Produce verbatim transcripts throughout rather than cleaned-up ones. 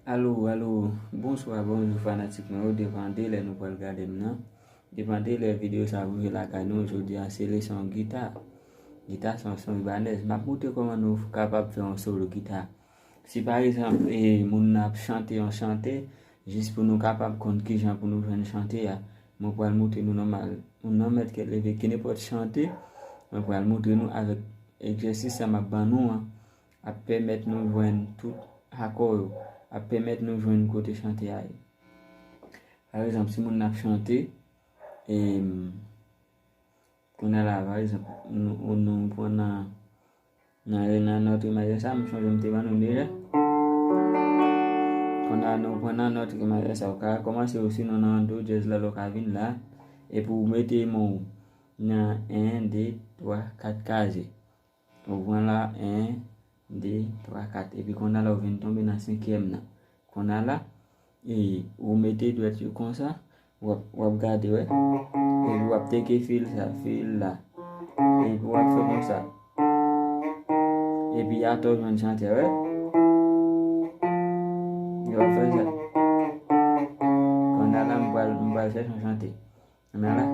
Alo, alo, bonswa, bonjou fanatik mwen yo, depann de lè nou pral gade m nan. Depann de lè videyo sa rive lakay nou, jodi a se leson gita. Gita se yon son ibanèz. M ap montre kòman nou kapab fè yon solo gita. Si pa egzanp, e, moun nan ap chante yon chante, jis pou nou kapab konn kijan pou nou jwenn chante a, mwen pral montre nou nòmal. Moun nan mèt kè leve, kenenpòt chante, mwen pral montre nou avèk egzèsis sa m ap ban nou an, ap pèmèt nou jwenn tout akò yo, ap pèmèt nou jwenn kote chante a ye. Pa egzanp, si moun nan ap chante, e, kounye a la, pa egzanp, nou, nou pran nan, nan, nan nòt majè sa, m sonje m te ban nou deja. Kounye a nou pran nan nòt majè sa, ou ka kòmanse osinon nan do dyèz la, lè w ka vin la, epi w mete men w nan en, de, twa, kat kazye. Ou pran la, en, de, twa, kat. Epi kounye a la, ou vin tonbe nan senkyèm nan. Kounye a la, e, ou mete dwèt yo konsa, w ap, w ap gade, wè. Epi w ap teke fil sa, fil la. Epi w ap fè konsa. Epi atò w jwenn chante, wè. Epi w ap fè sa. Kounye a la, m pral, m pral chèche yon chante. Kounye a la.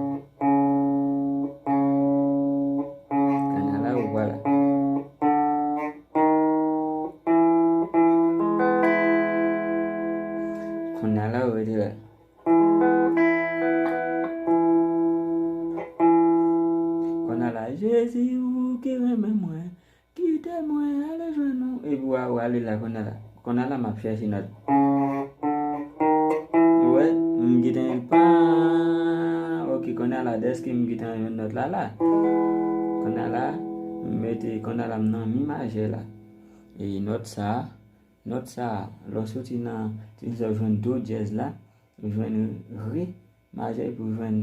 Kounye a la, ou vwala. Kounye a la, ou rete la. Kounye a la, Jezi, ou ki renmen mwen, kite mwen ale jwenn ou. Epi w a, w ale la, kounye a la. Kounye a la, m ap chèche nòt. Ou wè, m gentan pa. Ok, kounye a la, dèske m gentan jwenn nòt la, la. Kounye a la, m mete, kounye a la, m nan mi majè la. E nòt sa, nòt sa, lè w soti nan, ti sa w jwenn do dyèz la, ou jwenn re majè, epi ou jwenn,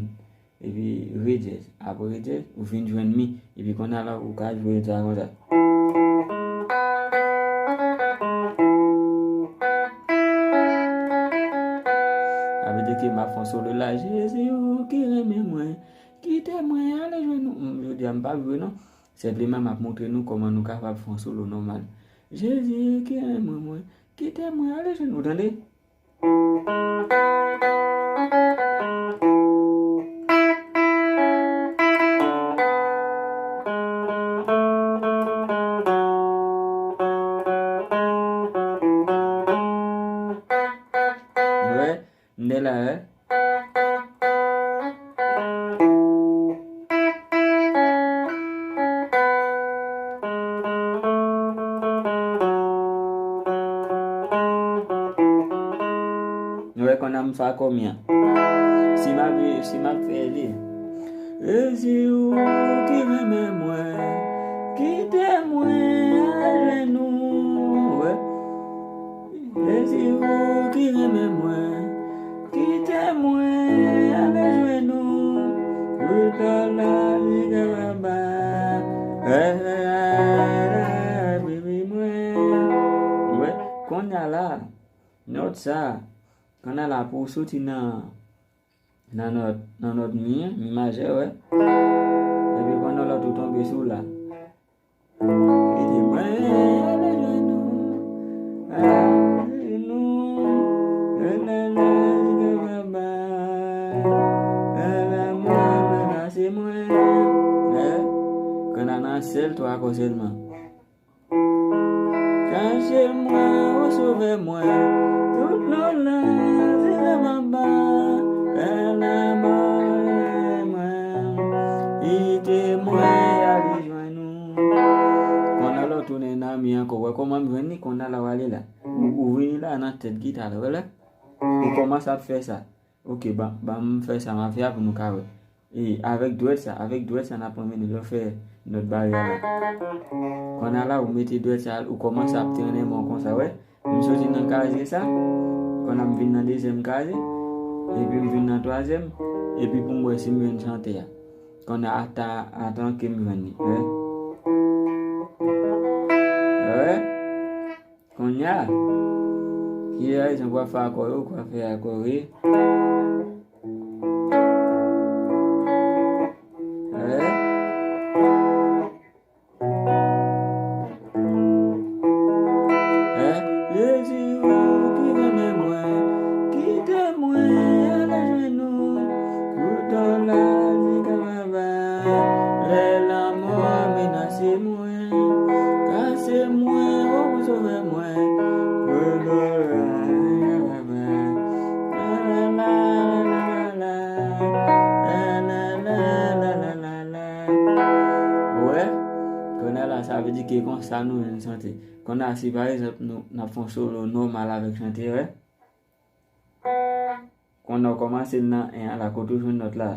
epi re dyèz. Apre re dyèz, ou vin jwenn mi. Epi kounye a la, ou ka jwe sa konsa. Sa vle di ke m ap fè yon solo la, Jezi, ou ki renmen mwen, kite mwen ale jwenn ou. M, jodi a, m p ap jwe non. Senpleman, m ap montre nou kòman nou kapab fè yon solo nòmal. Jezi, ki renmen mwen, kite mwen ale jwenn ou. Ou tande? Wè, m te la, wè. Nou wè kounye a m fè akò mi an. Si m ap, si m ap fè li. Jezi, ou ki renmen mwen, kite mwen al jwenn ou. Wè. Jezi, ou ki renmen mwen, kite mwen ale jwenn ou. Ou t al la, li gen anba. Wè, kounye a la, nòt sa, kounye a la pou w soti nan, nan nòt, nan nòt mi an, mi majè, wè. Epi kounye a la tou tonbe sou la. Kite mwen ale jwenn ou, ale jwenn ou, la, la, la, li gen anba, la, la, mwen, mwen, la, se mwen. Wè, kounye a nan sèl twa akò sèlman. Kache mwen, o Sovè mwen, tout lòt la, se lè m ap ba, lè m ap ba mwen, kite mwen ale jwenn ou. Kounye a la w tounen nan mi ankò, wè kòman m jwenn li, kounye a la w ale la. Ou, ou vini la nan tèt gita la, wè la. Ou kòmanse ap fè sa. Ok, ban, ban m fè sa m ap fè a pou nou ka wè. E avèk dwèt sa, avèk dwèt sa n ap anmennen lè w fè nòt baryè la. Kounye a la, ou mete dwèt sa, ou kòmanse ap trennen men w konsa, wè. M soti nan kazye sa, kounye a m vin nan dezyèm kazye, epi m vin nan twazyèm, epi pou m wè si m jwenn chante a. Kounye a ata, atan ke m jwenn li, wè. Wè. Kounye a, ki rezon pou w ap fè akò yo, pou w ap fè akò yo. Hein? Hein? Jezi, ou ki Kòd la, sa vle di ke konsa nou jwenn chante. Kòd la, si pa egzanp nou, n ap fè yon solo nòmal avèk chante, wè. Kòd la, w kòmanse l nan en an la, kote w jwenn nòt la.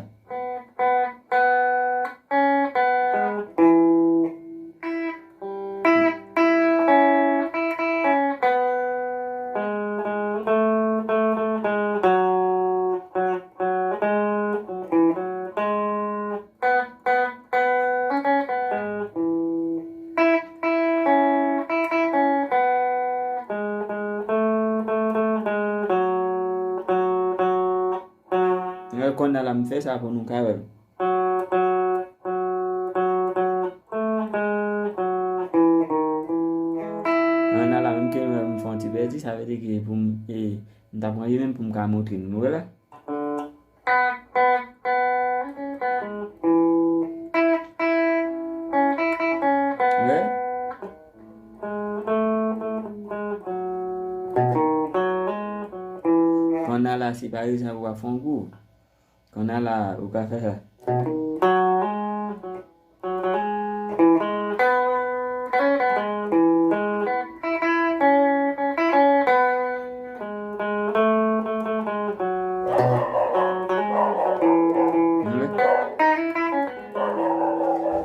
Lè kòd la, m fè sa pou nou ka wè. Kòd la, menm ke m fè yon ti pèdi, sa vle di ke pou m, e, m t ap ranje menm pou m ka montre nou. Nou wè la? Wè? Kòd la, si pa egzanp ou ap fè yon gou. Kòd la, ou ka fè sa.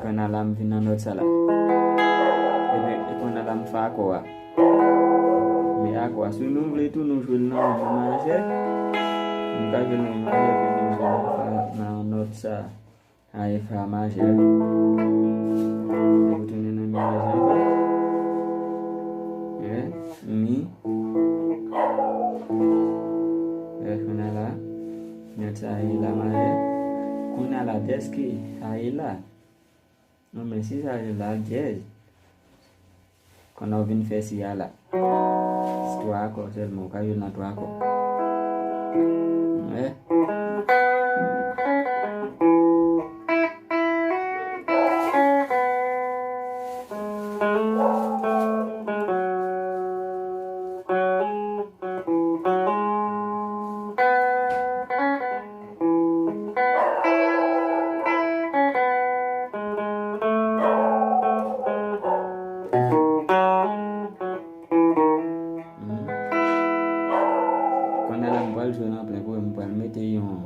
Kòd la, m vin nan nòt sa la. Epi, e kòd la, m fè akò a. Men akò a, si nou vle tou, nou jwe l nan mi majè. Nou ka jwe l nan mi majè, epi nou jwe l nan fa, nan nòt sa. A, e fa majè. Epi tounen nan mi majè ankò. Wè, mi. Wè, kòd la. Nòt sa e la majè. Kòd la, dèske sa e la. Non, men si sa e la, dyèz. Kòd la, ou vin fè si a la. Twa akò sèlman, ou ka jwe nan twa akò. Wè. Kòd la, m pral jwe l an plen pou m pral mete yon,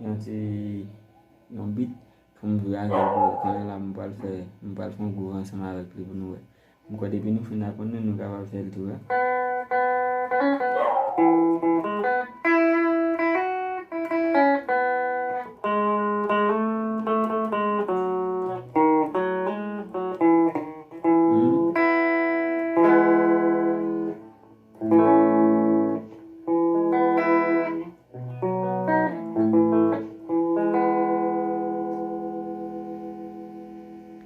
yon ti, yon beat pou m jwe avè l pou kòd la, m pral fè, m pral fè yon gou ansanm avèk li pou nou wè. M kwè depi nou fin aprann li, nou kapab fè l tou, wè.